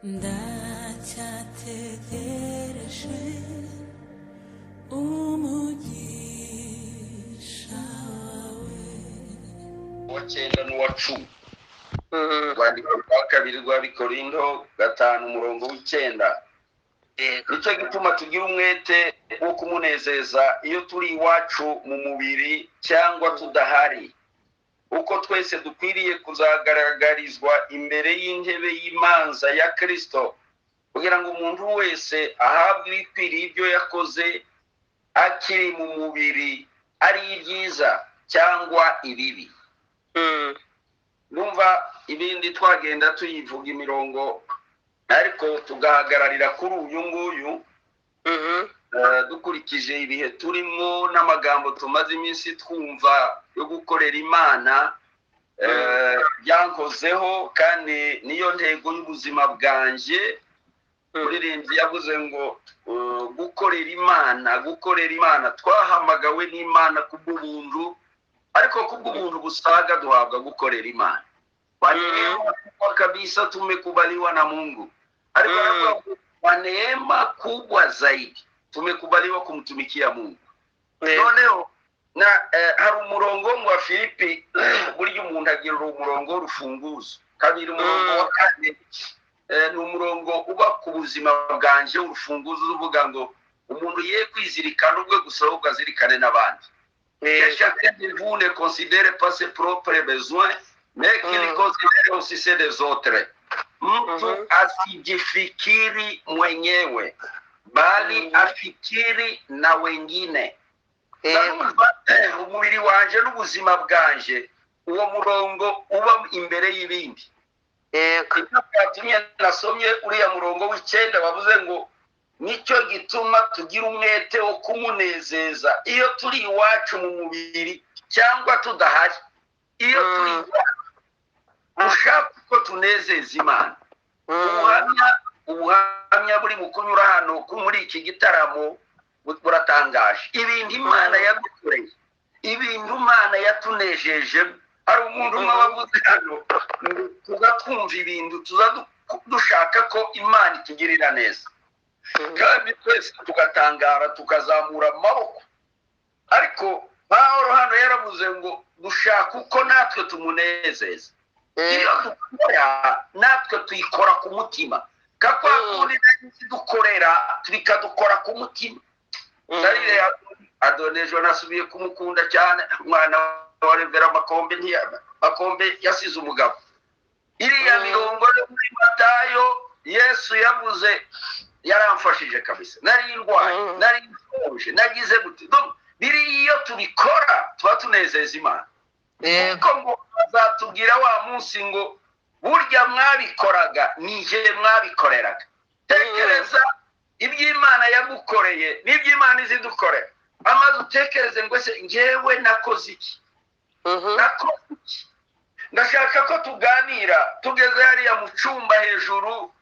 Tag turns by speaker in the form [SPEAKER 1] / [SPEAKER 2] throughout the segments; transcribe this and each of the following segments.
[SPEAKER 1] Ndacyategereje umugisha wawe.
[SPEAKER 2] Uwa cyenda n'uwa 10. Urwandiko rwa kabiri rw'Abikorinto 5, umurongo w'9. Nicyo gituma tugira umwete wo kumunezeza iyo turi iwacu mu mubiri cyangwa tudahari, uko twese dukwiriye kuzagaragarizwa imbere y'intebe y'imanza ya Kristo, kugira ngo umuntu wese ahabwe ibikwiriye ibyo yakoze akiri mu mubiri, ari ibyiza cyangwa ibibi. Numva ibindi twagenda tuyivuga imirongo, ariko tugahagararira kuri uyu nguyu. Dukurikije ibihe turimo n'amagambo tumaze iminsi twumva yo gukorera Imana, byankozeho kandi niyo ntego y'ubuzima bwanjye. Muririmbyi yavuze ngo gukorera Imana, gukorera Imana. Twahamagawe n'Imana kubw'ubuntu, ariko kubw'ubuntu busaga duhabwa gukorera Imana. Kwa neema kubwa kabisa tumekubaliwa na Mungu, ariko aravuga ngo kwa neema kubwa zaidi tumekubaliwa kumtumikia Mungu. Noneho na hari umurongo wa Filipi. Burya umuntu agira umurongo w'urufunguzo. 2 umurongo wa 4 ni umurongo uba ku buzima bwanje, urufunguzo uvuga ngo umuntu ye kwizirikana ubwe gusa, ahubwo azirikane n'abandi. Que chacun de vous ne considère pas ses propres besoins, mais qu'il considère aussi ceux des autres. Mtu asijifikiri mwenyewe, bali afikiri na wengine. Ndumva umubiri wanje n'ubuzima bwanje, uwo murongo uba imbere y'ibindi. Icyo byatumye nasomye uriya murongo w'9 bavuze ngo nicyo gituma tugira umwete wo kumunezeza iyo turi iwacu mu mubiri cyangwa tudahari. Iyo turi iwacu ushaka ko tunezeza Imana. Ubuhamya buri mu kunyura hano muri iki gitaramo buratangaje. Ibintu Imana yadukoreye, ibintu Imana yatunejeje. Hari umuntu umwe wavuze hano ngo tuza twumva ibintu, tuza dushaka ko Imana itugirira neza, kandi twese tugatangara tukazamura amaboko. Ariko Pawulo hano yaravuze ngo dushaka uko natwe tumunezeza. Iyo dukora natwe tuyikora ku mutima, kakwa kundi dukorera bikadukora ku mutima. Sarire adonejo nasubiye kumukunda cyane, umwana wa Revera Makombe, Makombe yasize umugabo. Iriya mirongo yo muri Matayo Yesu yavuze yaramfashije kabisa. Nari ndwaye, nari nshonje, nagize gute. Donc biri iyo tubikora tuba tunezeza Imana. Kuko ngo bazatubwira wa munsi ngo burya mwabikoraga ni jye mwabikoreraga. Tekereza iby'Imana yagukoreye n'iby'Imana izidukorera, amaze utekereze ngo ese njyewe nakoze iki? Nakoze iki? Ndashaka ko tuganira tugeze hariya mu cyumba hejuru,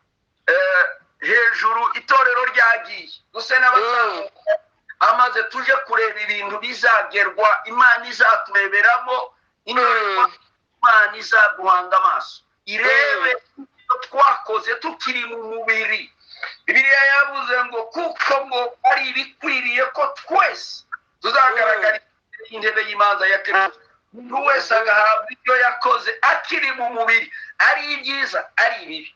[SPEAKER 2] hejuru itorero ryagiye gusa n'abazamuka, amaze tuje kureba ibintu bizagerwa Imana izatureberamo, Imana izaduhanga amaso irebe ibyo twakoze tukiri mu mubiri. Bibiliya yavuze ngo kuko ngo ari ibikwiriye ko twese tuzagaragara intebe y'imanza ya Kristo, umuntu wese agahabwa ibyo yakoze akiri mu mubiri, ari ibyiza ari ibibi.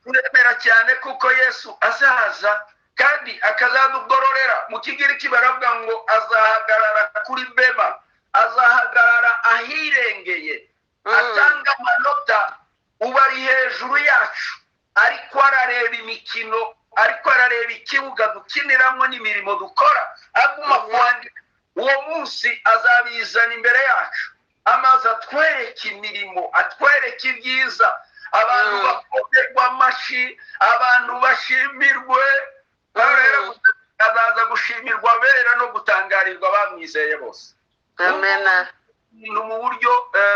[SPEAKER 2] Turemera cyane kuko Yesu azaza kandi akazadugororera. Mu Kigiriki baravuga ngo azahagarara kuri bema, azahagarara ahirengeye, atanga amanota. Uba ari hejuru yacu, ariko arareba imikino, ariko arareba ikibuga dukiniramo n'imirimo dukora, aguma kwandika. Uwo munsi azabizana imbere yacu, amaze atwereke imirimo, atwereke ibyiza. Abantu bakomerwa amashyi, abantu bashimirwe. Azaza gushimirwa abera no gutangarirwa bamwizeye bose.
[SPEAKER 3] Amen.
[SPEAKER 2] Mu buryo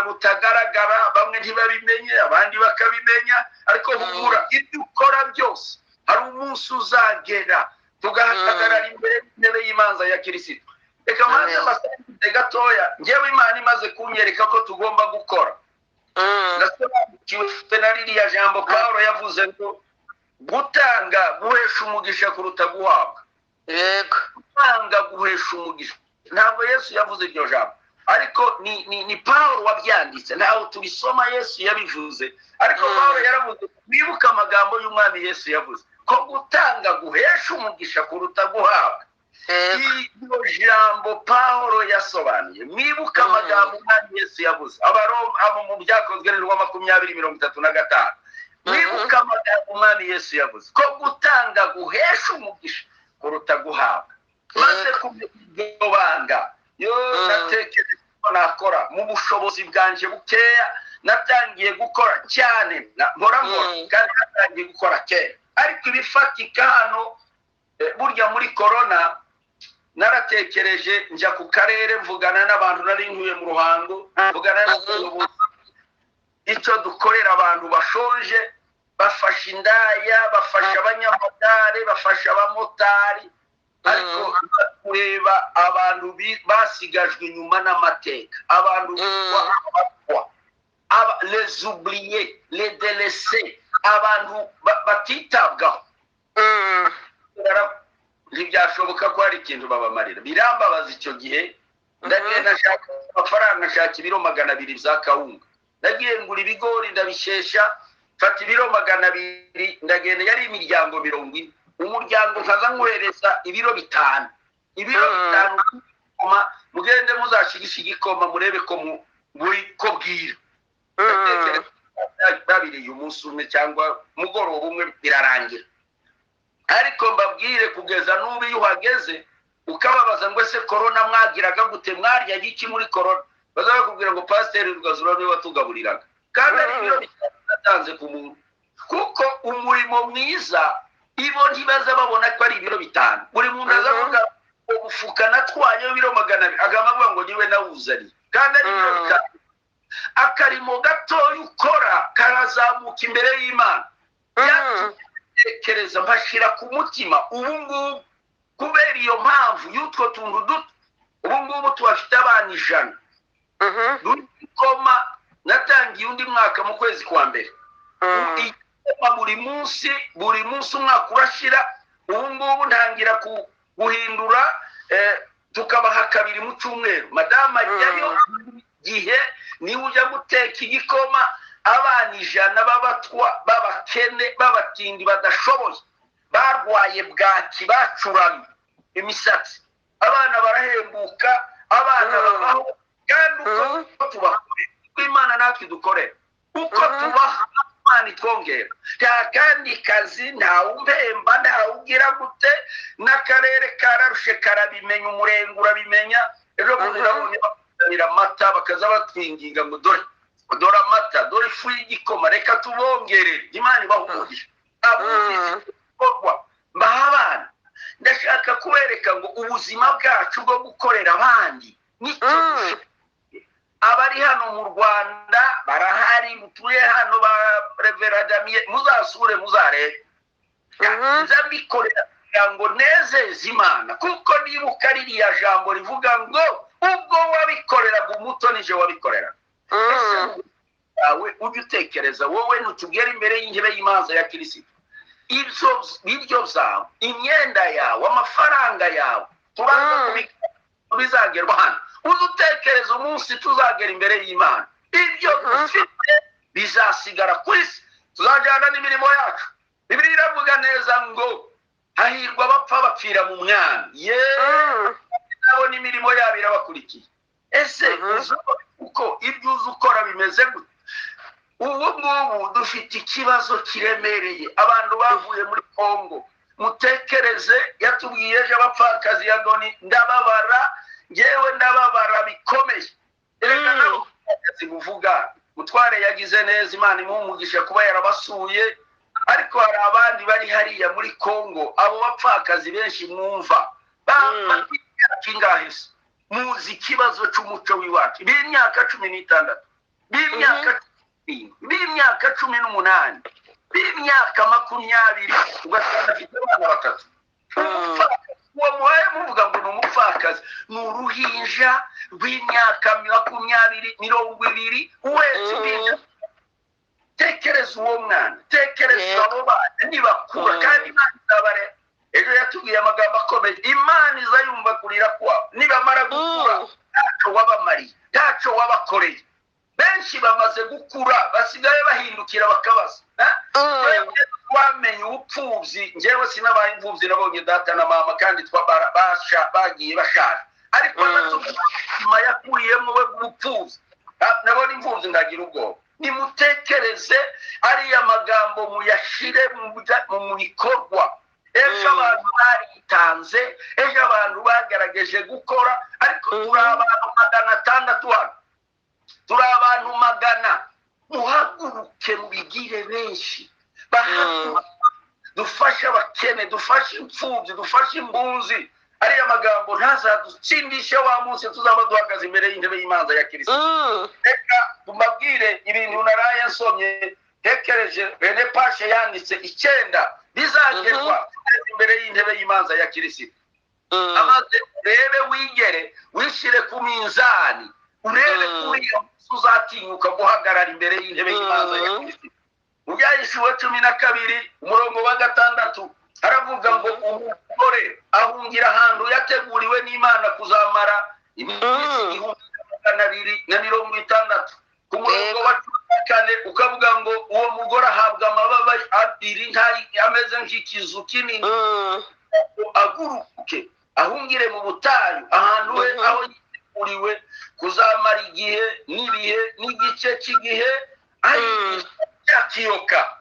[SPEAKER 2] butagaragara, bamwe ntibabimenye abandi bakabimenya, ariko humura ibyo ukora byose hari umunsi uzagera tugahagarara imbere y'intebe y'imanza ya Kristo. Reka maze amasegonda gatoya, njyewe Imana imaze kunyereka ko tugomba gukora. Nasobanukiwe na ririya jambo Pawulo yavuze ngo gutanga guhesha umugisha kuruta guhabwa.
[SPEAKER 3] Yego.
[SPEAKER 2] Gutanga guhesha umugisha. Ntabwo Yesu yavuze iryo jambo, ariko ni Pawulo wabyanditse, ntawe tubisoma Yesu yabivuze, ariko Pawulo yaravuze, wibuke amagambo y'Umwami Yesu yavuze ko gutanga guhesha umugisha kuruta guhabwa. Iryo jambo Pawulo yasobanuye, mwibuke amagambo Umwami Yesu yavuze, Abaroma mu Byakozwe n'Intumwa 20:35, mwibuke amagambo Umwami Yesu yavuze ko gutanga guhesha umugisha kuruta guhabwa. Maze kumenya iryo banga, yo natekereje ko nakora mu bushobozi bwanjye bukeya, natangiye gukora cyane, nkora kandi natangiye gukora kera, ariko ibifatika hano burya muri korona naratekereje njya ku karere mvugana n'abantu nari ntuye mu Ruhango, mvugana n'abayobozi icyo dukorera abantu bashonje, bafasha indaya, bafasha abanyamagare, bafasha abamotari, ariko kureba abantu basigajwe inyuma n'amateka, abantu bitwa les oubliés, les délaissés, abantu batitabwaho, ntibyashoboka ko hari ikintu babamarira. Birambabaza icyo gihe, ndagenda nshaka amafaranga, nshaka ibiro 200 bya kawunga, ndagiye ngura ibigori ndabishesha, mfata ibiro 200 ndagenda, yari imiryango 40, umuryango nkaza nkohereza ibiro 5, ibiro 5 mugende muzashigisha igikoma murebe ko ko bwira. Babiriye umunsi umwe cyangwa mugoroba umwe birarangira. Ariko mbabwire kugeza n'ubu iyo uhageze ukababaza ngo ese korona mwagiraga gute, mwaryaga iki muri korona, bazabakubwira ngo Pasiteri Rugazura niwe watugaburiraga, kandi ari ibiro 5 natanze ku muntu, kuko umurimo mwiza ibo ntibaza babona ko ari ibiro 5, buri muntu aza avuga ubufuka natwaye ibiro 200, agamba avuga ngo niwe nawuzaniye, kandi ari ibiro 5. Akarimo gatoya ukora karazamuka imbere y'Imana. Yatekereza mbashyira ku mutima ubu ngubu, kubera iyo mpamvu y'utwo tuntu duto, ubu ngubu tubafite abana 100. Igikoma natangiye undi mwaka mu kwezi kwa mbere, igikoma buri munsi, buri munsi umwaka urashira. Ubu ngubu ntangira guhindura, tukabaha 2 mu cyumweru. Madamu ajyayo gihe niwe ujya guteka igikoma, abana 100 b'abatwa, b'abakene, b'abatindi badashoboye, barwaye bwaki, bacuramye imisatsi, abana barahembuka, abana babaho, kandi uko tubakorera Imana natwe dukorera, uko tubaha Imana itwongera. Nta kandi kazi, ntawe umpemba, ntawe ugira gute, n'akarere kararushe karabimenya, umurenge urabimenya. Ejo bundi nabonye bakuzanira amata, bakaza batwinginga ngo dore dore amata, dore ifu y'igikoma, reka tubongerere. Imana ibaha umugisha. Abumvise ibikorwa mbaha abana, ndashaka kubereka ngo ubuzima bwacu bwo gukorera abandi nicyo dushaka. Abari hano mu Rwanda barahari, mutuye hano ba Reverend Damien, muzasure muzarebe. Nza mbikorera kugira ngo nezeze Imana, kuko nibuka ririya jambo rivuga ngo ubwo wabikoreraga umuto nije wabikoreraga. Ese yawe ujye utekereza wowe nutugera imbere y'intebe y'imanza ya Kirisito, ibyo biryo byawe, imyenda yawe, amafaranga yawe, turaza bizagerwa hano. Uze utekereza umunsi tuzagera imbere y'Imana, ibyo dufite bizasigara ku isi, tuzajyana n'imirimo yacu. Bibiliya iravuga neza ngo hahirwa abapfa bapfira mu Mwami, yewe nabo n'imirimo yabo irabakurikiye. Ese uko ibyo uzi ukora bimeze gute? Ubu ngubu dufite ikibazo kiremereye, abantu bavuye muri Kongo, mutekereze, yatubwiye ejo abapfakazi ya Doni, ndababara ngewe, ndababara bikomeye. Erega n'abapfakazi muvuga, Mutware yagize neza, Imana imuha umugisha kuba yarabasuye, ariko hari abandi bari hariya muri Kongo, abo bapfakazi benshi mwumva b'imyaka ingahe se? Muzi ikibazo cy'umuco w'iwacu, b'imyaka 16, b'imyaka 17, b'imyaka 18, b'imyaka 20, ugasanga afite abana 3. Uwo muhaye muvuga ngo ni umupfakazi, ni uruhinja rw'imyaka 20, 20, uhetse impinja. Tekereza uwo mwana, tekereza abo bana nibakura, kandi Imana izabarera. Ejo yatubwiye amagambo akomeye, Imana izayumva kurira kwabo nibamara gukura. Ntacyo wabamariye, ntacyo wabakoreye. Benshi bamaze gukura basigaye bahindukira bakabaza. Wamenye ubupfubyi, njyewe sinabaye imfubyi, nabonye data na mama kandi bagiye bashaje, ariko ubuzima yakuriyemo we bw'ubupfubyi, nabona imfubyi ndagira ubwoba. Nimutekereze ariya magambo muyashire mu bikorwa. Ejo abantu baritanze, ejo abantu bagerageje gukora, ariko turi abantu 600 hano, turi abantu 100. Muhaguruke mubigire benshi, dufashe abakene, dufashe imfubyi, dufashe imbunzi. Ariya magambo ntazadutsindishe wa munsi tuzaba duhagaze imbere y'intebe y'imanza ya Kirisito. Reka mbabwire ibintu naraye nsomye, ntekereje Rene Pashe yanditse 9 bizagerwa imbere y'intebe y'imanza ya Kirisito. Amaze urebe, wigere wishire ku minzani, urebe kuriya uzatinyuka guhagarara imbere y'intebe y'imanza ya Kirisito. Mu Byahishuwe 12 umurongo wa 6 haravuga ngo umugore ahungira ahantu yateguriwe n'Imana kuzamara iminsi 1260. Ku murongo wa 14 ukavuga ngo uwo mugore ahabwa amababa abiri ameze nk'ikizu kinini, aguruke ahungire mu butayu ahantu he aho yiteguriwe kuzamara igihe n'ibihe n'igice cy'igihe ari cyakiyoka.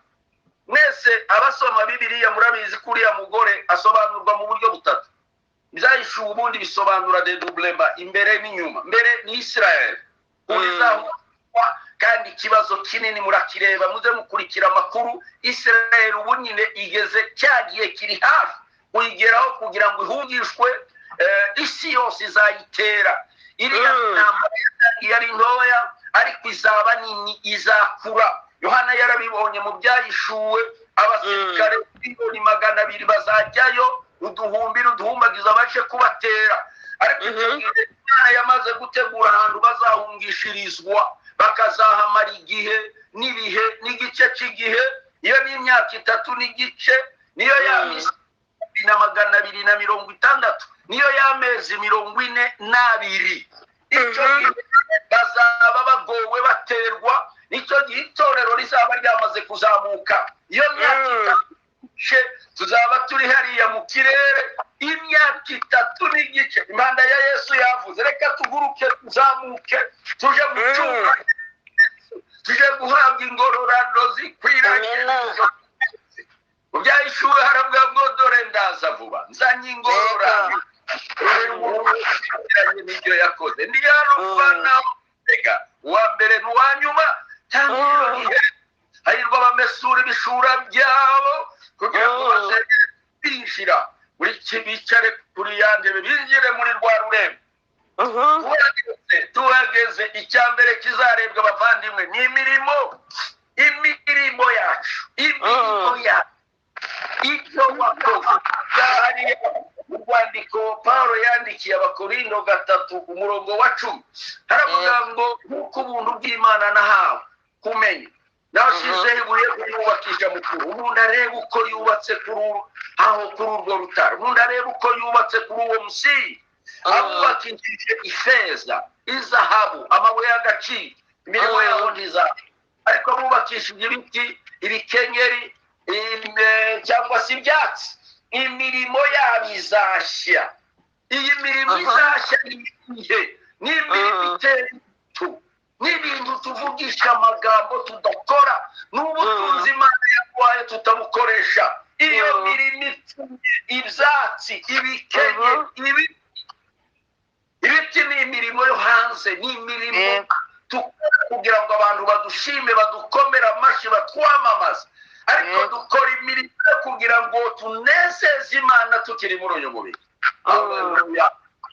[SPEAKER 2] Mwese abasoma Bibiliya murabizi ko uriya mugore asobanurwa mu buryo butatu. Byahishuwe ubundi bisobanura dedublema, imbere n'inyuma. Mbere ni Israel izahurwa, kandi ikibazo kinini murakireba, muze mukurikira amakuru. Israel ubu nyine igeze cyagiye kiri hafi kuyigeraho kugira ngo ihungishwe, isi yose izayitera. Iriya ntambara yari ntoya, ariko izaba nini, izakura. Yohana yarabibonye mu Byahishuwe, abasirikare 200,000,000 bazajyayo, uduhumbi uduhumbagiza baje kubatera. Ariko icyo gihe Imana yamaze gutegura ahantu bazahungishirizwa, bakazahamara igihe n'ibihe n'igice cy'igihe. Iyo ni imyaka 3 n'igice, niyo ya minsi na 260, niyo y'amezi 42. Icyo gihe bazaba bagowe baterwa. Nicyo gihe itorero rizaba ryamaze kuzamuka. Iyo myaka 3 n'igice tuzaba turi hariya mu kirere, imyaka 3 n'igice. Impanda ya Yesu yavuze, reka tuguruke tuzamuke tuje mu cyumba, tuje guhabwa ingororano zikwiranye. Mu Byahishuwe haravuga ngo dore ndaza vuba, nzanye ingororano n'ibyo yakoze. Ndi hano reka uwa mbere n'uwa nyuma, hahirwa abamesura ibishura byabo kugira ngo bazegere binjira muri bicare kuri ya ntebe, binjire muri rwa rurembo. Tuhageze, icya mbere kizarebwa abavandimwe ni imirimo, imirimo yacu, imirimo yacu, ibyo wakoze. Mu rwandiko Paul yandikiye Abakorindo 3 umurongo wa 10 haravuga ngo nk'uko ubuntu bw'Imana nahawe kumenya, nashyizeho ibuye kuyubakisha mukuru. Umuntu areba uko yubatse kuri aho kuri urwo rutare, umuntu areba uko yubatse kuri uwo musingi, abubakishije ifeza, izahabu, amabuye y'agaciro, imirimo yabo ntizapfa. Ariko bubakishije ibiti, ibikenyeri cyangwa se ibyatsi, imirimo yabo izashya. Iyi mirimo izashya ni igihe, ni imirimo itera itu, n'ibintu tuvugisha amagambo tudakora, n'ubutunzi Imana yaguhaye tutabukoresha. Iyo mirimo ipfuye, ibyatsi, ibikenyeri, ibiti ni imirimo yo hanze, ni imirimo dukora kugira ngo abantu badushime, badukomere amashyi, batwamamaze. Ariko dukora imirimo kugira ngo tunezeze Imana tukiri muri uyu mubiri.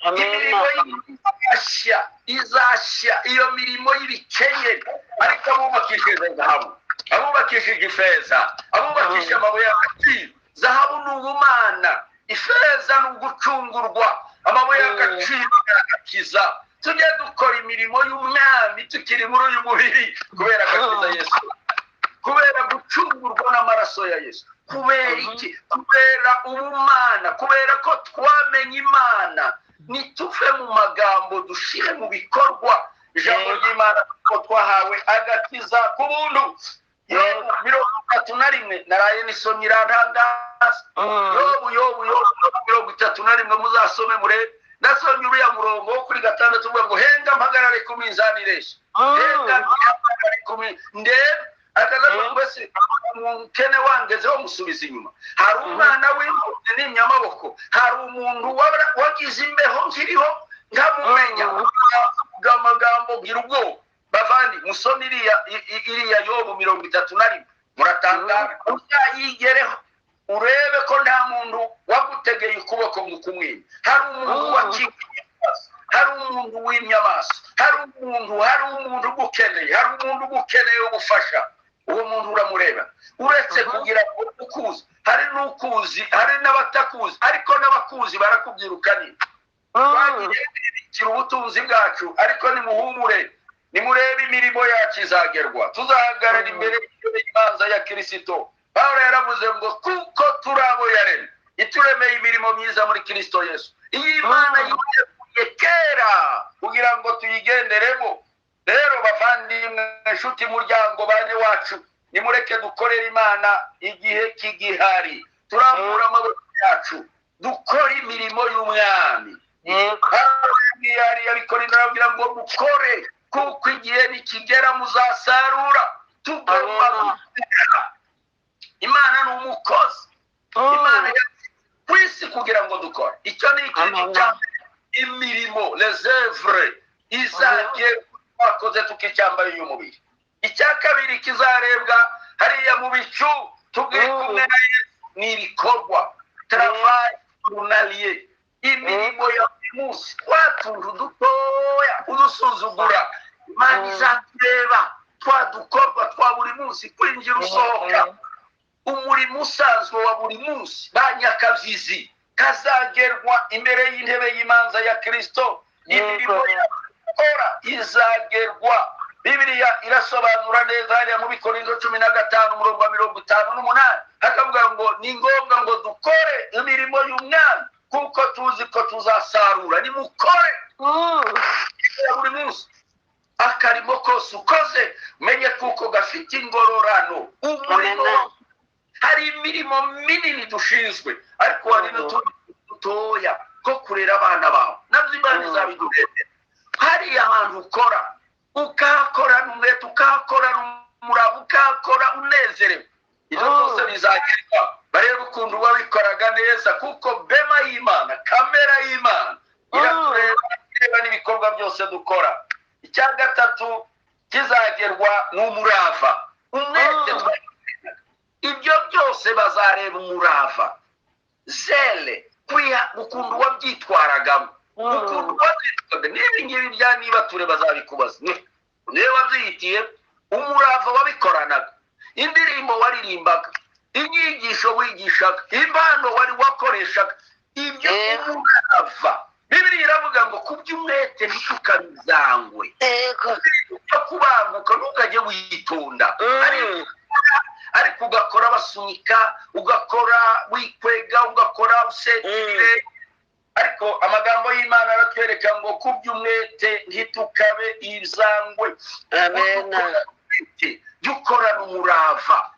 [SPEAKER 2] Imirimo izashya, izashya, iyo mirimo y'ibikenyeri. Ariko abubakishije zahabu, abubakishije ifeza, abubakishije amabuye y'agaciro. Zahabu ni ubumana, ifeza ni ugucungurwa, amabuye y'agaciro ni agakiza. Tujye dukora imirimo y'umwami tukiri muri uyu mubiri kubera agakiza Yesu, kubera amaraso ya Yesu. Kubera iki? Kubera ubumana, kubera ko twamenye Imana. Nituve mu magambo dushire mu bikorwa. Ijambo ry'Imana ko twahawe agakiza ku buntu. Yobu 31 naraye nisomye irantangaza. Yobu 31 muzasome murebe. Nasomye uriya murongo wo kuri 6 uvuga ngo henga mpagarare ku minzani ireshya, henga mpagarare ku ndebe akazavuga ngo ese umukene wangezeho musubiza inyuma. Hari umwana w'imfubyi nimye amaboko, hari umuntu wagize imbeho nkiriho nkamumenya, avuga amagambo ngira ubwoba. Bavandi musome iriya Yobu 31 muratangara, uzayigereho urebe ko nta muntu wagutegeye ukuboko ngo ukumwime. Hari umuntu wakingiye amaso, hari umuntu wimye amaso, hari umuntu ugukeneye, hari umuntu ugukeneye ubufasha. Uwo muntu uramureba, uretse kugira ngo ukuzi, hari n'ukuzi, hari n'abatakuzi, ariko n'abakuzi barakubyirukanira. Twagiye twibikira ubutunzi bwacu, ariko nimuhumure, nimurebe imirimo yacu izagerwa, tuzahagarara imbere y'imanza ya Kristo. Pawulo yaravuze ngo kuko turi abo yaremye, ituremeye imirimo myiza muri Kristo Yesu. Iyi Imana yiteguye kera kugira ngo tuyigenderemo. Rero bavandimwe, inshuti, muryango, bane wacu, nimureke dukorere Imana igihe kigihari. Turambura amaboko yacu dukore imirimo y'Umwami. Yabikora arababwira ngo mukore, kuko igihe nikigera muzasarura. Tugomba gukora. Imana ni umukozi. Imana ku isi kugira ngo dukore. Icyo ni ikintu cya imirimo, les œuvres izagerwa twakoze tukicyambaye uyu mubiri. Icya kabiri kizarebwa hariya mu bicu tubwire kumwe na Yesu ni ibikorwa, travail journalier, imirimo ya buri munsi, twa tuntu dutoya udusuzugura. Imana izatureba twa dukorwa twa buri munsi, kwinjira usohoka, umurimo usanzwe wa buri munsi, ba nyakabyizi kazagerwa imbere y'intebe y'imanza ya Kristo. Imirimo yakora izagerwa. Bibiliya irasobanura neza hariya mu Bikorinto 15 umurongo wa 58, hakavuga ngo ni ngombwa ngo dukore imirimo y'Umwami kuko tuzi ko tuzasarura. Nimukore buri munsi, akarimo kose ukoze umenye kuko gafite ingororano. Umurimo, hari imirimo minini dushinzwe, ariko hari n'utundi dutoya ko kurera abana bawe, nabyo Imana izabiduhembera. Hariya ahantu ukora, ukahakorana umwete, ukahakorana umurava, ukahakora unezerewe, ibyo byose bizagerwa. Barebe ukuntu wabikoraga neza, kuko bema y'Imana, kamera y'Imana iratureba, ireba n'ibikorwa byose dukora. Icya gatatu kizagerwa ni umurava, umwete. Ibyo byose bazareba umurava, zele, kwiha, ukuntu wabyitwaragamo, ukuntu wabyitwaraga. N'ibi ngibi bya niba ture bazabikubaza, niba wabyihitiye, umurava wabikoranaga, indirimbo waririmbaga, inyigisho wigishaga, impano wari wakoreshaga, ibyo umurava. Bibiliya iravuga ngo kuby'umwete ntitukabizangwe. Cyo kubanguka ntukajye witonda, ariko ugakora basunika, ugakora wikwega, ugakora usetire. Ariko amagambo y'Imana aratwereka ngo kuby'umwete ntitukabe izangwe. Jya ukorana umurava.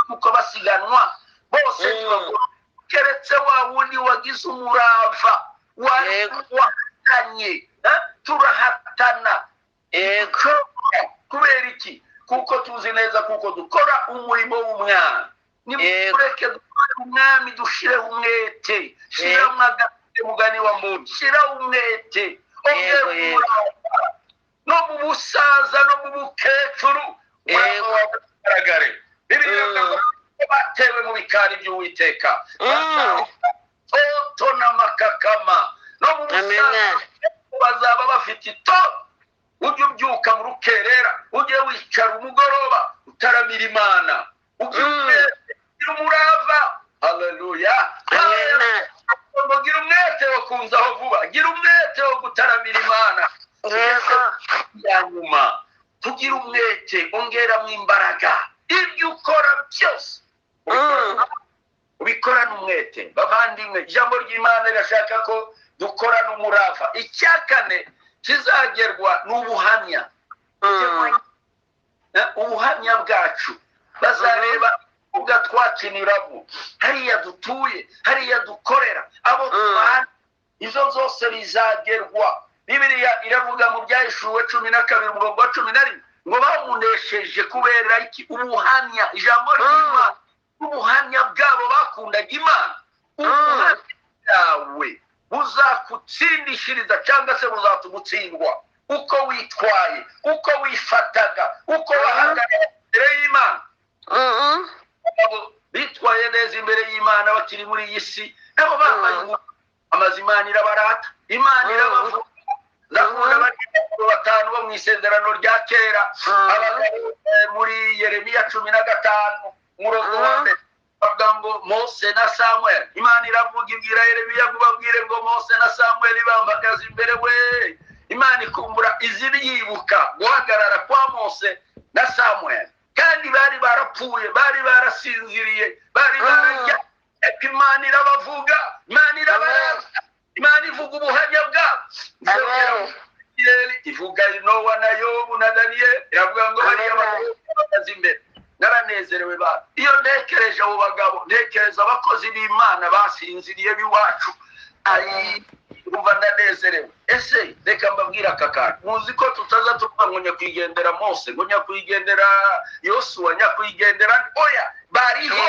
[SPEAKER 2] Kuko basiganwa bose keretse wa wundi wagize umurava, wahatanye. Turahatana kubera iki? Kuko tuzi neza kuko dukora umurimo w'Umwami. Nimureke dukore Umwami, dushireho umwete. Shira umwete, mugani wa Mbonyi, shira umwete, ongera umurava, no mu busaza no mu bukecuru ugaragare. Bibiliya batewe mu bikari by'Uwiteka, toto n'amakakama, no mu busaza bazaba bafite itoto. Ujye ubyuka mu rukerera, ujye wicara umugoroba utaramira Imana, ujye ugira umurava. Haleluya. Gira umwete wo kunzaho vuba, gira umwete wo gutaramira Imana. Ya nyuma, tugira umwete, ongeramo imbaraga. Ibyo ukora byose umwete. Bavandimwe, ijambo ry'Imana rirashaka ko dukorana umurava. Icya kane kizagerwa ni ubuhamya. Ubuhamya bwacu bazareba ubwa twakiniramo, hariya dutuye, hariya dukorera, abo tubana, izo zose bizagerwa. Bibiliya iravuga mu Byahishuwe 12 umurongo wa 11 ngo bamunesheje kubera iki? Ubuhamya. Ijambo ry'Imana, ubuhamya bwabo bakundaga Imana. Ubuhamya bwawe buzakutsindishiriza cyangwa se buzatugutsindwa. Uko witwaye, uko wifataga, uko wahagarara imbere y'Imana. Bitwaye neza imbere y'Imana bakiri muri iyi si, nabo bambaye amazi. Imana irabarata, Imana irabavuga. Ndakunda abagabo batanu bo mu isezerano rya kera, abagabo muri Yeremiya 15 umurongo wa mbere bavuga ngo Mose na Samuel. Imana iravuga ibwira Yeremiya ngo babwire ngo Mose na Samuel bambagaze imbere we. Imana ikumbura iziriyibuka guhagarara kwa Mose na Samuel, kandi bari barapfuye, bari barasinziriye, bari barajya. Imana irabavuga, Imana irabarata, Imana ivuga ubuhamya bwabo. Ivuga Nowa na Yobu na Daniel, iravuga ngo bariya bagabo imbere. Naranezerewe ba iyo ntekereje abo bagabo, ntekereza abakozi b'Imana basinziriye b'iwacu, umva ndanezerewe. Ese reka mbabwire aka kantu, muzi ko tutaza tuvuga ngo nyakwigendera Mose, ngo nyakwigendera Yosuwa, nyakwigendera, oya, bariho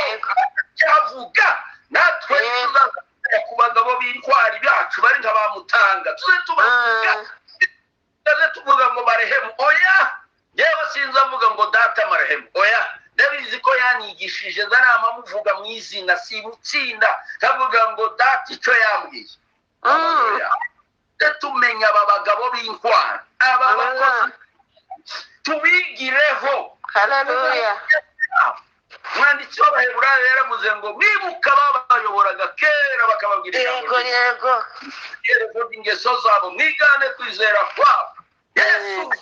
[SPEAKER 2] cyavuga. Natwe tuzaza ku bagabo b'intwari bacu bari nka bamutanga, tuze tubavuga, tuze tuvuga ngo marehemu, oya. Yewe sinza mvuga ngo data marehemu, oya. Ndabizi ko yanyigishije, ndarama muvuga mu izina, simutsinda kavuga ngo data icyo yambwiye. Tumenya aba bagabo b'intwari, aba bakozi tubigireho.
[SPEAKER 1] Haleluya.
[SPEAKER 2] Umwanditsi w'Abaheburayo yaravuze ngo mwibuka babayoboraga kera bakababwira
[SPEAKER 1] yego yego
[SPEAKER 2] ingeso zabo, mwigane kwizera kwabo. Yesu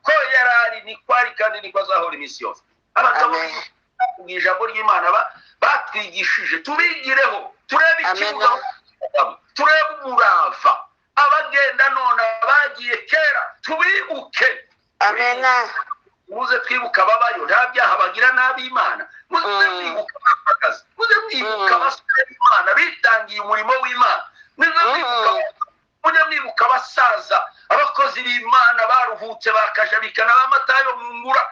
[SPEAKER 2] ko yarari niko ari kandi niko azahora iminsi yose. Abagabo mu ijambo ry'Imana batwigishije, tubigireho, turebe ikibuga, turebe umurava abagenda none abagiye kera, tubibuke.
[SPEAKER 1] Amena.
[SPEAKER 2] Muze twibuka ababayo nta byaha bagira n'ab'Imana. Muze mwibuka abapfakazi, muze mwibuka abasore b'Imana bitangiye umurimo w'Imana. Muze mwibuka abasaza, abakozi b'Imana baruhutse bakajabikana b'amatayo mu ngura,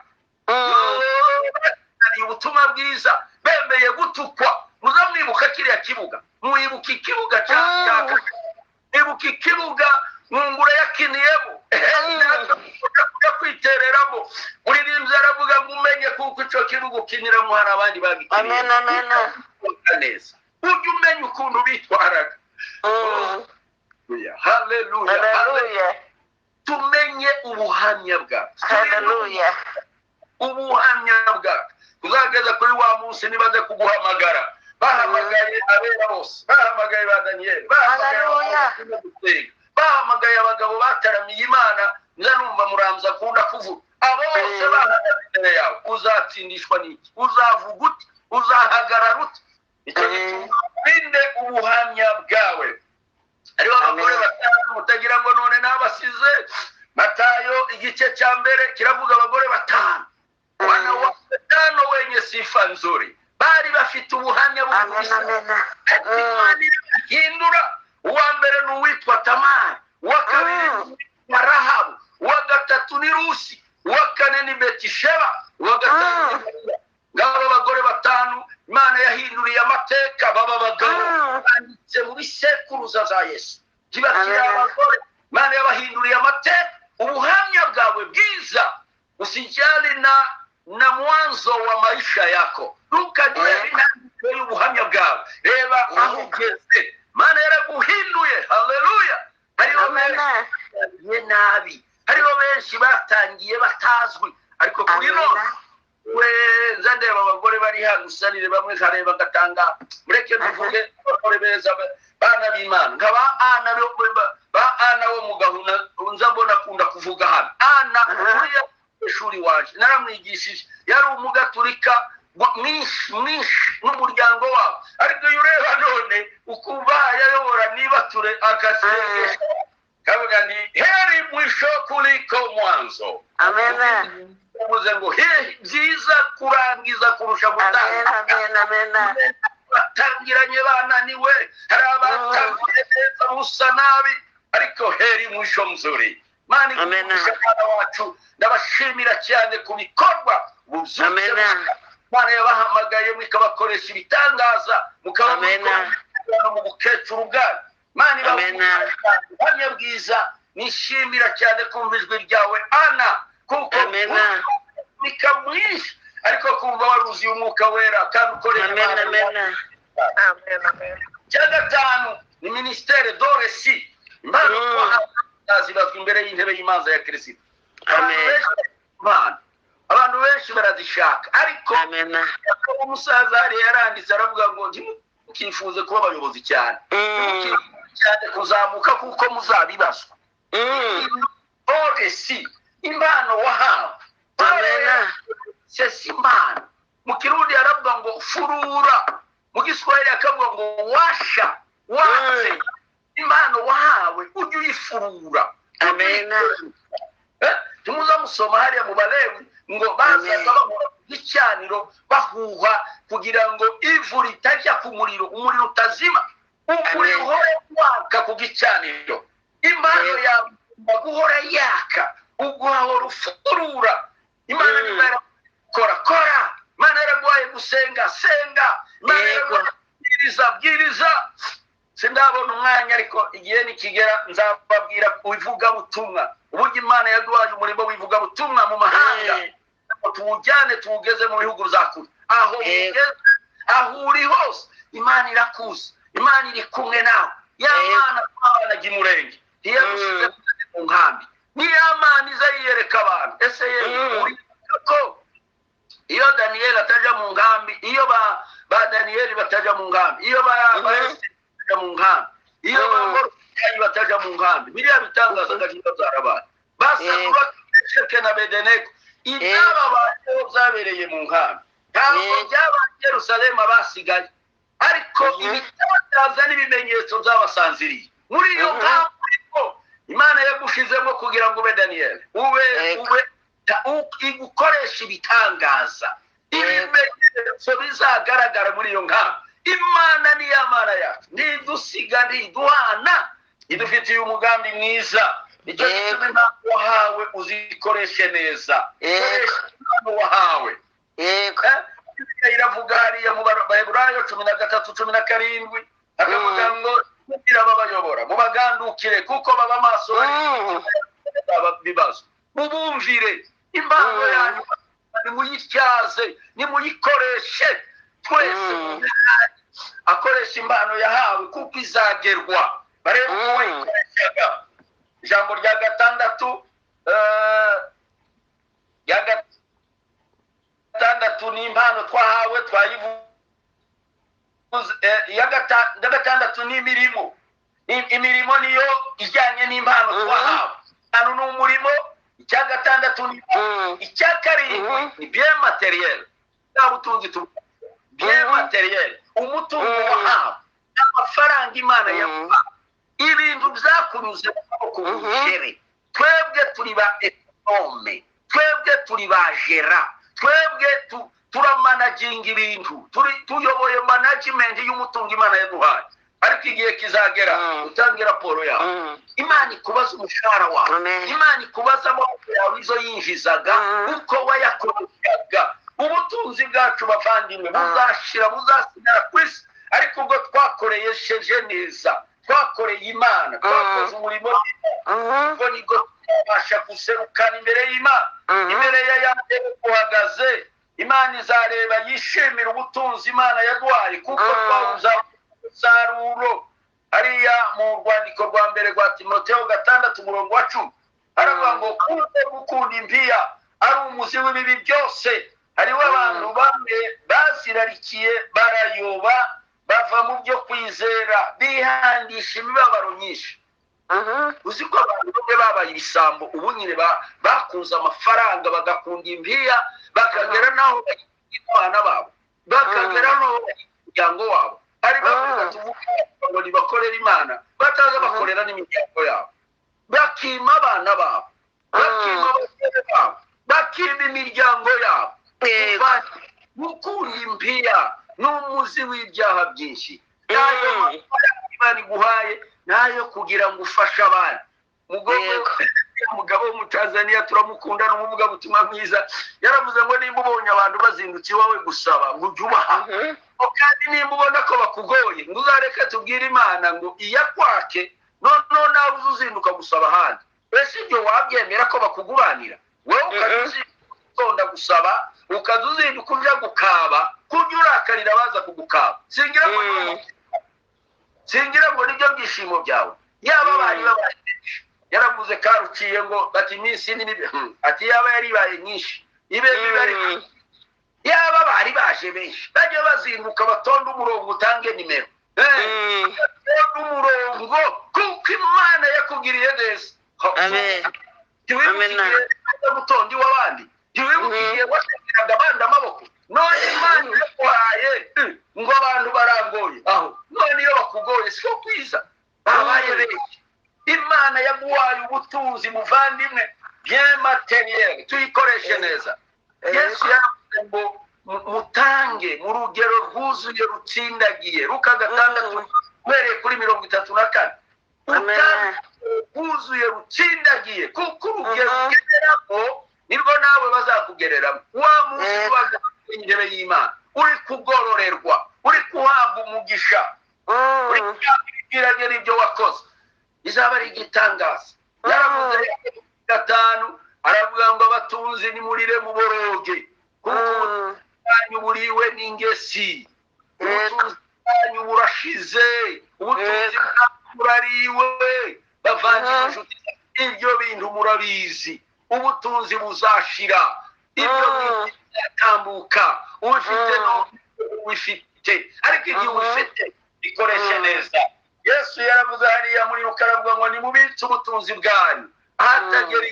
[SPEAKER 2] ubutumwa bwiza bemeye gutukwa. Muze mwibuka kiriya kibuga, mwibuka ikibuga cya mwibuka ikibuga Mwungura yakiniyemo kujya kwitereramo. Muririmbyi aravuga ngo umenye kuko icyo kibuga ukiniramo hari abandi bagikiniyemo neza. Ujye umenya ukuntu bitwaraga. Haleluya. Tumenye ubuhamya bwacu.
[SPEAKER 1] Haleluya.
[SPEAKER 2] Ubuhamya bwacu tuzageza kuri wa munsi nibaze kuguhamagara. Bahamagaye abera bose, bahamagaye ba Daniel, bahamagaye bahamagaye abagabo bataramiye Imana. Nza numva muramza akunda kuvuga abo bose bahagaze imbere yawe. Uzatsindishwa n'iki? Uzavuga ute? Uzahagarara ute? Icyo gituma urinde ubuhamya bwawe. Hariho abagore batanu mutagira ngo none nabasize. Matayo igice cya mbere kiravuga abagore batanu, wana wa batano wenye sifa nzuri, bari bafite ubuhamya bw'Imana hindura. Uwa mbere ni uwitwa Tamari, uwa kabiri ni Rahabu, uwa gatatu ni Rusi, uwa kane ni Betisheba, uwa gatanu ni Mariya. Ngabo abagore batanu Imana yahinduriye amateka, baba bagabo banditse mu bisekuruza za Yesu. Kibakira abagore, Imana yabahinduriye amateka. Ubuhamya bwawe bwiza usijali na mwanzo wa maisha yako. Ntukagire intambwe y'ubuhamya bwawe, reba aho ugeze. Imana yaraguhinduye. Haleluya. Hariho benshi batangiye nabi, hariho benshi batangiye batazwi, ariko kuri none we ndeba abagore bari hano usanire bamwe nkareba ngatanga. Mureke tuvuge abagore beza bana b'Imana nka ba Ana, ba Ana wo mu gahuna nza mbona akunda kuvuga hano. Ana uriya ishuri waje naramwigishije, yari umugaturika mwinshi mwinshi n'umuryango wabo. Ariko iyo ureba none ukumva ayayobora niba ture agasengesha kavuga ni heri mwisho kuliko mwanzo.
[SPEAKER 1] Amena.
[SPEAKER 2] Uvuze ngo he byiza kurangiza kurusha
[SPEAKER 1] Amena.
[SPEAKER 2] gutangira.
[SPEAKER 1] Amena. Amena.
[SPEAKER 2] Batangiranye bananiwe, hari abatangiye neza busa nabi, ariko heri mwisho mzuri. Mana
[SPEAKER 1] Amena.
[SPEAKER 2] igumisha mwana wacu, ndabashimira cyane ku bikorwa bubyutse.
[SPEAKER 1] Amena.
[SPEAKER 2] Imana yabahamagaye mukabakoresha ibitangaza, mukaba
[SPEAKER 1] Amena.
[SPEAKER 2] muri mu bukecuru bwanyu. Imana ibahe
[SPEAKER 1] Amena.
[SPEAKER 2] ubuhamya bwiza. Nishimira cyane kumva ijwi ryawe Ana, kuko
[SPEAKER 1] Amena.
[SPEAKER 2] bika mwinshi, ariko kumva waruzuye umwuka wera kandi ukorera
[SPEAKER 1] Amena.
[SPEAKER 2] Imana.
[SPEAKER 1] Amena.
[SPEAKER 3] Amen. Amen.
[SPEAKER 2] Icya gatanu ni ministere doresi, impano twahawe zibazwa imbere y'intebe y'imanza ya Kirisito. Abantu
[SPEAKER 1] Amen.
[SPEAKER 2] benshi impano, abantu benshi barazishaka, ariko
[SPEAKER 1] Amena.
[SPEAKER 2] umusaza hariya yaranditse aravuga ngo ntimukifuze kuba abayobozi cyane, ntimukifuze cyane kuzamuka kuko muzabibazwa. Doresi, impano wahawe.
[SPEAKER 1] Amena.
[SPEAKER 2] Sesi impano mu Kirundi aravuga ngo furura, mu Giswahili akavuga ngo washa watse. Impano wahawe ujye uyifurura.
[SPEAKER 1] Amena.
[SPEAKER 2] Tumuza musoma hariya mu Balewi ngo bazaga
[SPEAKER 1] Amen.
[SPEAKER 2] bahura ku gicaniro bahuha kugira ngo ivu ritajya ku muriro, umuriro utazima, umuriro
[SPEAKER 1] Amen.
[SPEAKER 2] uhore waka ku gicaniro. Impano
[SPEAKER 1] Yego.
[SPEAKER 2] yawe igomba guhora yaka, ugahora ufurura Imana. Niba kora kora, Imana yaraguhaye gusenga, senga. Imana
[SPEAKER 1] Yego.
[SPEAKER 2] yaraguhaye kubwiriza, bwiriza. Sindabona umwanya, ariko igihe nikigera nzababwira ivugabutumwa, uburyo Imana yaduhaye umurimo w'ivugabutumwa mu mahanga, ngo tuwujyane tuwugeze mu bihugu bya kure aho
[SPEAKER 1] Yego.
[SPEAKER 2] ugeze, aho uri hose Imana irakuzi, Imana iri kumwe nawe. Ya
[SPEAKER 1] Yego.
[SPEAKER 2] Mana twabanaga imurenge ntiyagusize mu nkambi, ni ya Mana iza yiyereka abantu. Ese yewe uribuka ko iyo Daniyeli atajya mu nkambi, iyo ba Daniyeli batajya mu nkambi, iyo ba Esiteri batajya mu nkambi, iyo ba Moridekayi batajya mu nkambi, biriya bitangaza agaciro byarabaye? Basaduraka, Mesheke na Bedenego, ibyababayeho byabereye mu nkambi, ntabwo byabaye i Yerusalemu abasigaye, ariko ibitangaza n'ibimenyetso byabasanziriye muri iyo nkambi urimo. Imana yagushizemo kugira ngo ube Daniyeli, ube ube igukoresha ibitangaza, ibimenyetso bizagaragara muri iyo nkambi. Imana ni ya Mana yacu, ntidusiga, ntiduhana, idufitiye umugambi mwiza. Nicyo gituma impano wahawe uzikoreshe neza.
[SPEAKER 1] Yego.
[SPEAKER 2] Koresha impano wahawe.
[SPEAKER 1] Yego.
[SPEAKER 2] Bibiliya iravuga hariya mu Baheburayo 13:17, akavuga ngo kugira ababayobora mubagandukire, kuko baba maso bari bibazo, mubumvire. Impano yanyu nimuyityaze, nimuyikoreshe twese. Akoresha impano yahawe kuko izagerwa, barebe uko wayikoreshaga. Ijambo rya gatandatu, rya gatandatu ni impano twahawe twayivuze. Iya gatandatu ni imirimo. Imirimo niyo ijyanye n'impano twahawe. Impano ni umurimo. Icya gatandatu ni icya karindwi ni bien matériel, bwa butunzi tu bien matériel, umutungo wahawe, amafaranga Imana yaguhaye, ibintu byakunyuze mu maboko bujere. Twebwe turi ba économe, twebwe turi ba gérant, twebwe turamanaginga ibintu, tuyoboye management y'umutungo Imana yaduhaye. Ariko igihe kizagera utange raporo yawe. Imana ikubaza umushahara wawe.
[SPEAKER 1] Amen.
[SPEAKER 2] Imana ikubaza amaboko yawe izo yinjizaga, uko wayakoreshaga. Ubutunzi bwacu bavandimwe buzashira, buzasigara ku isi, ariko ubwo twakoresheje neza, twakoreye Imana, twakoze umurimo w'Imana, ubwo nibwo tuzabasha guserukana imbere y'Imana. Imbere ya yande uhagaze, Imana izareba yishimira ubutunzi Imana yaduhaye, kuko twawuzamuye umusaruro. Hariya mu rwandiko rwa mbere rwa Timoteo 6 umurongo wa 10 haravuga ngo kuko gukunda impiya ari umuzi w'ibibi byose, hariho abantu bamwe bazirarikiye barayoba, bava mu byo kwizera, bihandisha imibabaro myinshi. Uzi ko abantu bamwe babaye ibisambo ubu nyine, bakunze amafaranga, bagakunda impiya, bakagera n'aho bayiha abana babo. Bakagera no muryango wabo. Ari bavuga tuvuga ngo nibakorera Imana, bataza bakorera n'imiryango yabo. Bakima abana babo, bakima abagore babo, bakima imiryango yabo. Gukunda impiya n'umuzi w'ibyaha byinshi. Nayo Imana iguhaye nayo kugira ngo ufashe abana. Umugabo w'Umutanzaniya turamukunda, ni umuvugabutumwa mwiza, yaravuze ngo nimba ubonye abantu bazindutse iwawe gusaba ngo ujye ubaha, kandi nimba ubona ko bakugoye ngo uzareke tubwire Imana ngo iyakwake, noneho nawe uze uzinduka gusaba ahandi. Ese ibyo wabyemera ko bakuguranira? Wowe ukajya utonda gusaba, ukaza uzinduka ujya gukaba, kujya urakarira abaza kugukaba. Singira ngo nibyo byishimo byawe. Yaba bari babaye yaravuze karuciye ngo ati iminsi ni mibi, ati yaba yaribaye nyinshi ibe bibari, yaba bari baje benshi bajye bazinduka batonda umurongo utange nimero, umurongo, kuko Imana yakugiriye neza.
[SPEAKER 1] Amen.
[SPEAKER 2] Gutonda iw'abandi, ntiwibukiye wategeraga abandi amaboko, none Imana yaguhaye ngo abantu barangoye aho, none iyo bakugoye siko kwiza babaye benshi. Imana yaguhaye ubutunzi muvandimwe, bien matériel, tuyikoreshe neza. Yesu yaravuze ngo mutange mu rugero rwuzuye rutsindagiye. Luka 6 uhereye kuri 34. Mutange rwuzuye rutsindagiye, kuko urugero ugereramo nirwo nawe bazakugereramo. Wa munsi ubaga intebe y'Imana, uri kugororerwa, uri kuhabwa umugisha, uri kuhabwa n'ibyo wakoze, izaba ari igitangaza. Yaravuze 5 aravuga ngo abatunzi nimurire muboroge, kuko ubutunzi buriwe n'ingesi, ubutunzi bwanyu burashize, ubutunzi bwanyu burariwe. Bavandimwe inshuti, ibyo bintu murabizi, ubutunzi buzashira, ibyo bintu bizatambuka, ubifite n'ubifite, ariko igihe ubifite bikoreshe neza. Yesu yaravuze hariya muri Luka aravuga ngo nimubitse ubutunzi bwanyu ahatagera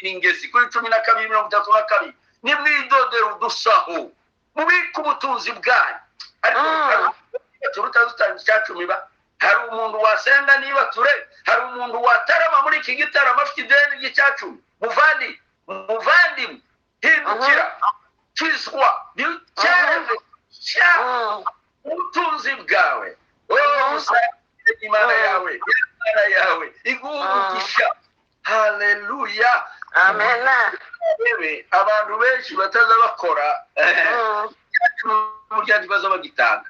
[SPEAKER 2] ingesi, kuri 12:32, nimwidodere udusaho, mubike ubutunzi bwanyu. Ariko turutazutanga icya cumi ba, hari umuntu wasenga niba ture, hari umuntu watarama muri iki gitaramo afite ideni ry'icya cumi. Muvandimwe, hindukira, kizwa cyane ubutunzi bwawe, Imana yawe, Imana yawe iguha umugisha. Haleluya,
[SPEAKER 1] amen.
[SPEAKER 2] Abantu benshi bataza bakora burya ntibaza bagitanga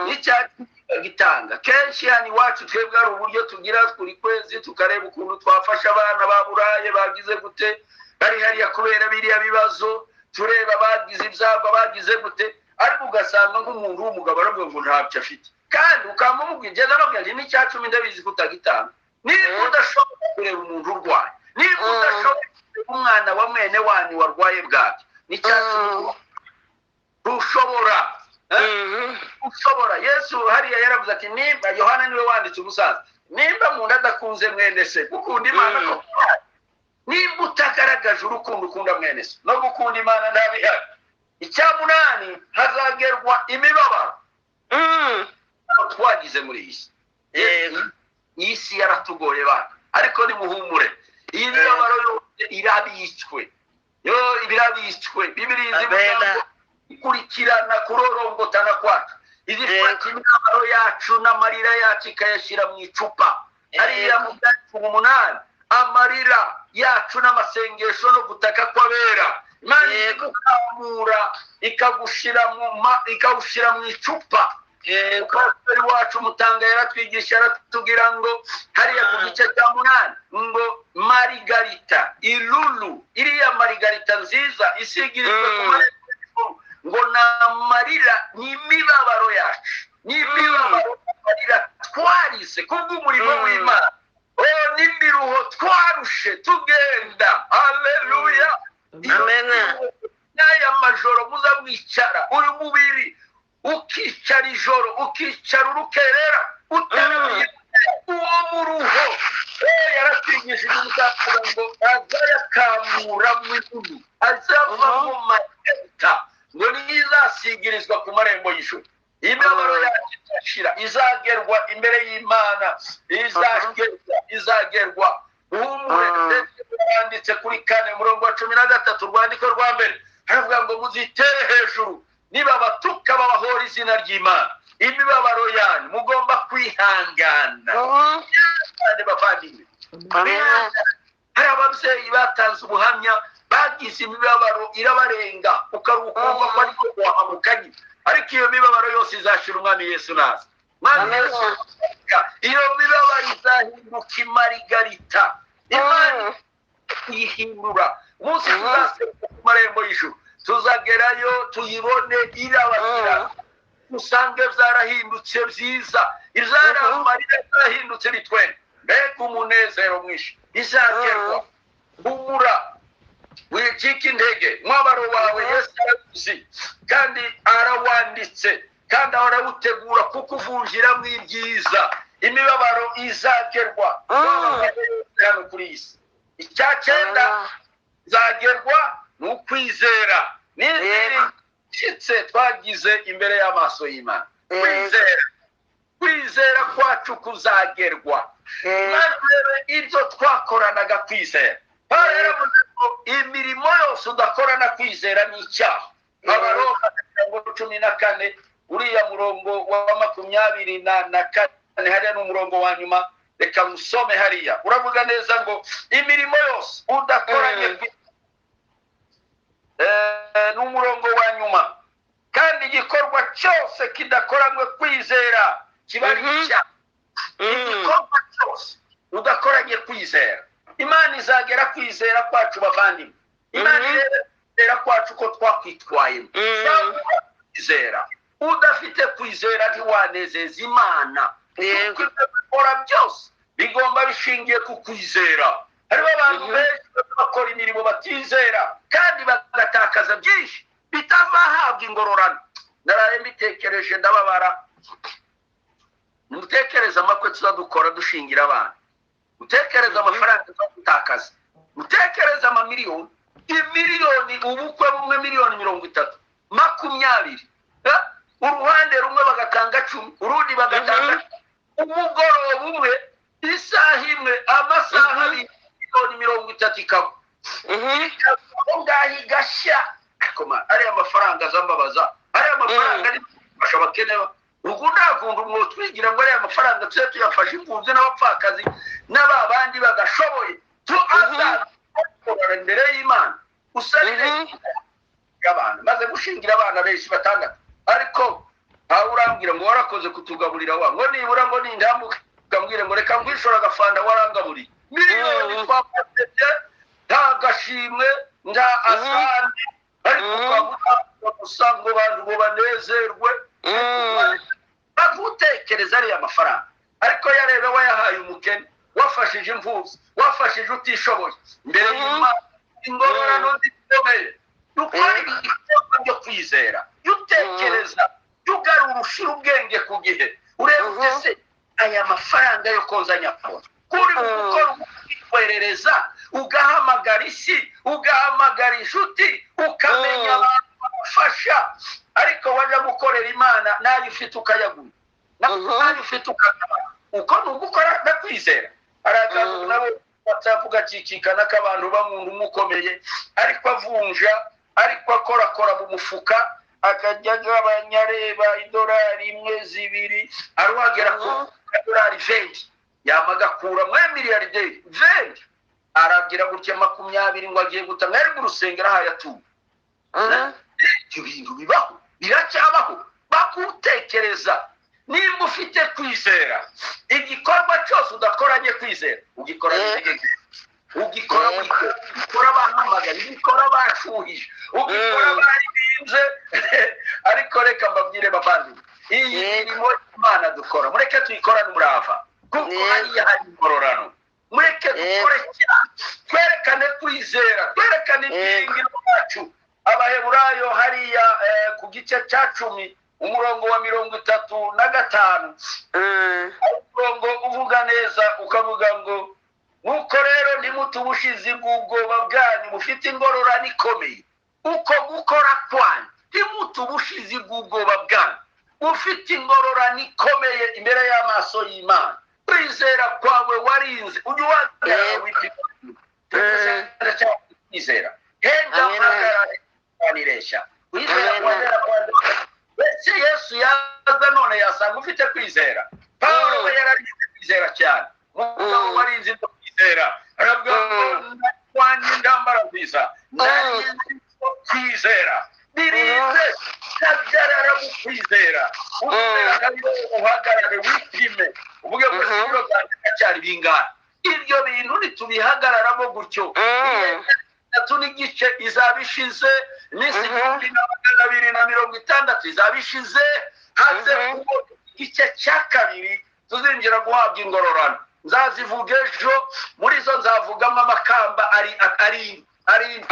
[SPEAKER 2] n'icyacu bagitanga. Kenshi hano iwacu twebwe hari uburyo tugira buri kwezi tukareba ukuntu twafasha abana baburaye bagize gute, bari hariya kubera biriya bibazo, tureba bagize ibyago bagize gute, ariko ugasanga nk'umuntu w'umugabo aravuga ngo ntabyo afite, kandi ukamubwira igenda arabwira nti n'icya cumi ndabizi ko utagitanga. Niba udashobora kureba umuntu urwaye, niba udashobora kureba umwana wa mwene wanyu warwaye bwaki, n'icya cumi ntushobora. Ushobora. Yesu hariya yaravuze ati nimba Yohana niwe wanditse umusaza, nimba muntu adakunze mwene se, gukunda Imana ko nimba utagaragaje urukundo ukunda mwene se no gukunda Imana ntabihari. 8 hazagerwa imibabaro twagize muri iyi si. Iyi si yaratugoye bana, ariko nimuhumure, iyi mibabaro yose irabitswe, yo irabitswe. Bibiliya ivuga ngo ikurikirana kurorongotana kwacu, izifata imibabaro yacu n'amarira yacu ikayashyira mu icupa. Hariya mu byanditswe 8, amarira yacu n'amasengesho no gutaka kw'abera, Imana igukamura ikawushyira mu icupa. Pasiteri wacu Mutanga yaratwigisha, aratubwira ngo hariya ku gice cya 8 ngo marigarita ilulu, iriya marigarita nziza isigirijwe ku marembo, ngo ni amarira n'imibabaro yacu, n'imibabaro n'amarira twarize kubw'umurimo w'Imana, n'imiruho twarushe tugenda. Haleluya,
[SPEAKER 1] amen.
[SPEAKER 2] N'aya majoro muza mwicara, uyu mubiri ukicara ijoro, ukicara urukerera, utaramiye uwo muruho. Yaratwigishije umusaza ngo azayakamura mu ijuru, azava mu marita, ngo nizasigara Izasigirizwa ku marembo y'ijuru. Imibabaro yacu izashira, izagerwa imbere y'Imana, izagerwa. Uhumure. Yanditse kuri 4 umurongo wa 13, urwandiko rwa mbere, haravuga ngo muzitere hejuru, niba batuka babahora izina ry'Imana. Imibabaro yanyu mugomba kwihangana. Bavandimwe, hari ababyeyi batanze ubuhamya bagize imibabaro irabarenga, ukarukumva ko ariko wahamukanye, ariko iyo mibabaro yose izashira Umwami Yesu naza. Iyo mibabaro izahinduka imarigarita, Imana ihindura. Umunsi tuzaseruka ku marembo y'ijuru, tuzagerayo tuyibone irabagirana, usange byarahindutse byiza, ibyaramarira byarahindutse bitwenge. Mbega umunezero mwinshi! Izagerwa. Humura, wicika intege. Umubabaro wawe Yesu arawuzi kandi arawanditse, kandi arawutegura kukuvunjiramo ibyiza. Imibabaro izagerwa hano kuri iyi si. Icya cyenda izagerwa ni ukwizera n'izindi twagize imbere y'amaso y'Imana. Kwizera kwacu kuzagerwa. Ibyo twakoranaga kwizera, imirimo yose udakorana kwizera ni icyaha. Abaroma 14, uriya murongo wa 24, hariya ni umurongo wa nyuma, reka musome hariya. Uravuga neza ngo imirimo yose udakoranye ni umurongo wa nyuma, kandi igikorwa cyose kidakoranywe kwizera kiba ari icyaha. Igikorwa cyose udakoranye kwizera, Imana izagera kwizera kwacu bavandimwe. Imana izagera kwacu ko twakwitwayemo. Kwizera, udafite kwizera ntiwanezeza Imana. Kuko ibyo dukora byose bigomba bishingiye ku kwizera. Hariho abantu benshi bakora imirimo batizera kandi bagatakaza byinshi bitazahabwa ingororano. Naraye mbitekereje ndababara. Mutekereze amakwe tuzadukora dushingira abana, mutekereze amafaranga tuzadutakaza, mutekereze amamiliyoni, imiliyoni, ubukwe bumwe 30 miliyoni, 20, uruhande rumwe bagatanga 10, urundi bagatanga 10, umugoroba umwe, isaha imwe, amasaha abiri, 30 miliyoni ikaba aho ngaho igashya. Ariya mafaranga azambabaza, ariya mafaranga ari gufasha abakene. Ubwo ntakunda umwotwigira ngo ariya mafaranga tujye tuyafasha imfubyi n'abapfakazi n'aba bandi bagashoboye, tuazakora imbere y'Imana. Usabire abana, maze gushingira abana benshi batandatu, ariko ntawe urambwira ngo warakoze kutugaburira wa ngo nibura ngo nindamuka mbwire ngo reka ngwishora agafanda warangaburiye. Miliyoni twafashe nta gashimwe, nta asante, ariko twaguta gusa ngo bantu ngo banezerwe. Bagutekereza ariya mafaranga, ariko yarebe wayahaye umukene, wafashije imfubyi, wafashije utishoboye. Imbere y'Imana ingororano zikomeye. Dukora ibikorwa byo kwizera, utekereza, ugarura, ushira ubwenge ku gihe, urebe ute se aya mafaranga yo koza nyakora kuri gukora, ukitwerereza, ugahamagara isi, ugahamagara inshuti, ukamenya abantu bagufasha, ariko wajya gukorera Imana nayo ufite ukayagura, nayo ufite ukagabana. Uko ni ugukora ndakwizera. Hari akantu nawe WhatsApp gacicikana k'abantu bamuntu umukomeye, ariko avunja, ariko akorakora mu mufuka, akajya agabanya areba idolari 1, 2, arwagera ku idolari 20, yamagakura mwe miliyarderi 20, aragira gutya 20 ngo agiye gutanga, ari mu rusengero aho yatuye. Ibyo bintu bibaho, biracyabaho. Bakutekereza nimba ufite kwizera. Igikorwa cyose udakoranye kwizera ugikora intege, ugikora ugikora bahamagaye, ugikora bashuhije, ugikora baribinze. Ariko reka mbabwire bavandimwe, iyi mirimo Imana dukora mureke tuyikorane umurava, kuko hariya hari ingororano. Mureke dukore cyane, twerekane kwizera, twerekane ibyiringiro byacu. Abaheburayo hariya ku gice cya 10 umurongo wa 35, umurongo uvuga neza, ukavuga ngo nuko rero ntimute ubushizi bw'ubwoba bwanyu, mufite ingororano ikomeye. Uko gukora kwanyu ntimute Ubushizi bw'ubwoba bwanyu, ufite ingororano ikomeye imbere y'amaso y'Imana. Kwizera kwawe warinze, ujye uhagarara wipima kwizera, henda uhagarare anireshya kwizera kwawe. Mbese Yesu yaza none yasanga ufite kwizera? Pawulo we yararinze kwizera cyane, umugabo warinze ibyo kwizera, aravuga ngo narwanye intambara nziza, narinze kwizera, nirinze ntabyarara mu kwizera. Uzera kabiri uhagarare wipime, uvuge ngo ibiro byanjye biracyari bingana. Ibyo bintu nitubihagararamo gutyo, 3.5 izaba ishize, iminsi 1260 izaba ishize, haze igice cya kabiri tuzinjira guhabwa ingororano. Nzazivuga ejo, muri zo nzavugamo amakamba ari ari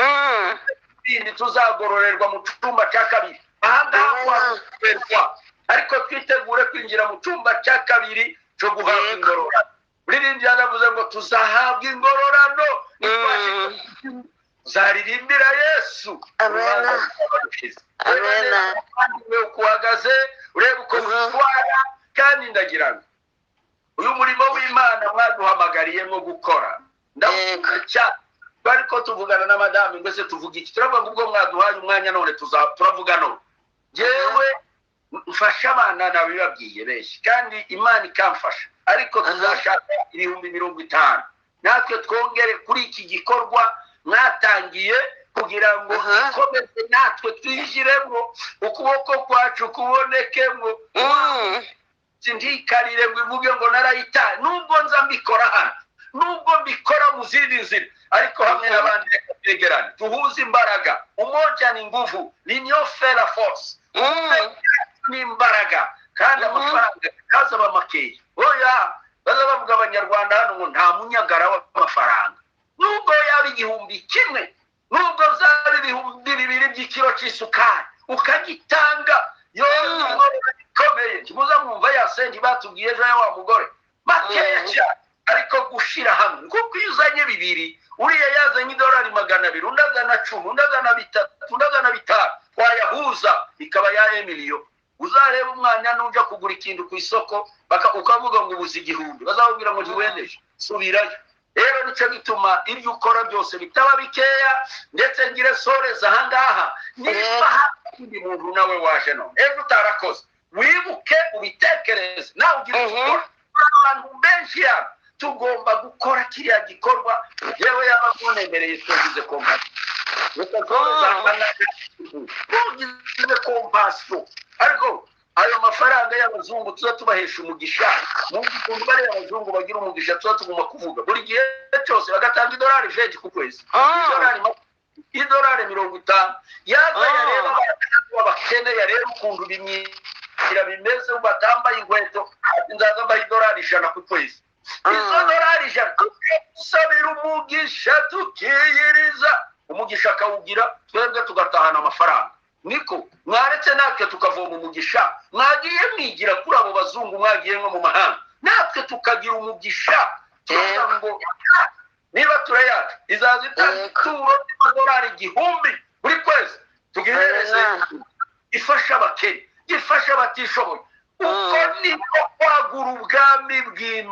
[SPEAKER 2] tuzagororerwa mu cyumba cya kabiri. Aha ngaha kwagororerwa, ariko twitegure kwinjira mu cyumba cya kabiri cyo guhabwa ingororano. Uririmbyi yaravuze ngo tuzahabwa ingororano zaririmbira Yesu.
[SPEAKER 1] Amen.
[SPEAKER 2] Uko uhagaze, urebe uko witwara. Kandi ndagira ngo uyu murimo w'Imana mwaduhamagariyemo gukora, ndawukunda cyane. Ariko tuvugana na madame ngo se tuvuga iki? Turavuga ngo ubwo mwaduhaye umwanya none turavuga none. Yewe mfasha abana nabibabwiye benshi, kandi Imana ikamfasha, ariko tuzashaka 50,000 natwe twongere kuri iki gikorwa mwatangiye, kugira ngo ikomeze natwe twinjiremo, ukuboko kwacu kubonekemo. Sindikarire ngo ivuge ngo narayitaye, nubwo nza mbikora hano, nubwo mbikora mu zindi nzira, ariko hamwe n'abandi reka twegerane, tuhuze imbaraga. Umoja ni nguvu, l'union fait la force. Ni imbaraga, kandi amafaranga ntazaba makeya. Oya, baza bavuga abanyarwanda hano ngo nta munyagara w'amafaranga, nubwo yaba 1000, nubwo zaba 2000 by'ikiro cy'isukari ukagitanga, yo ikomeye. Ntimuza mwumva ya senti batubwiye ejo ya wa mugore, makeya cyane, ariko gushira hamwe. Kuko iyo uzanye 2, uriya yazanye $200, undi azana 10, undi azana 3, undi azana 5, twayahuza ikaba ya emiliyo. Uzareba umwana nuja kugura ikintu ku isoko, ukavuga ngo ubuze 1000, bazakubwira ngo ntiwendeje, subirayo. Rero nicyo gituma ibyo ukora byose bitaba bikeya. Ndetse ngire soreza aha ngaha, niba hari undi muntu nawe waje none ejo utarakoze, wibuke ubitekereze nawe ugire icyo ukora. Abantu benshi hano tugomba gukora kiriya gikorwa. Yewe yaba munemereye twagize kompasiyo, tugize kompasiyo, ariko ayo mafaranga y'abazungu tuza tubahesha umugisha. Mu ukuntu bariya abazungu bagira umugisha, tuza tugomba kuvuga buri gihe cyose, bagatanga $20 ku kwezi, $50. Yaza yareba abakene, yareba ukuntu bimwira bimeze, batambaye inkweto, ati nzaza mbaha $100 ku kwezi. Izo $100 tukasabira umugisha, tukiyiriza umugisha akawugira, twebwe tugatahana amafaranga. Niko mwaretse natwe tukavoma umugisha. Mwagiye mwigira kuri abo bazungu, mwagiye nko mu mahanga, natwe tukagira umugisha. Tuvuga ngo niba ture yacu izaza itanga ituro ry'amadolari 1000 buri kwezi, tugihereze ifasha abakene, ifasha abatishoboye. Uko niko kwagura ubwami bw'Imana.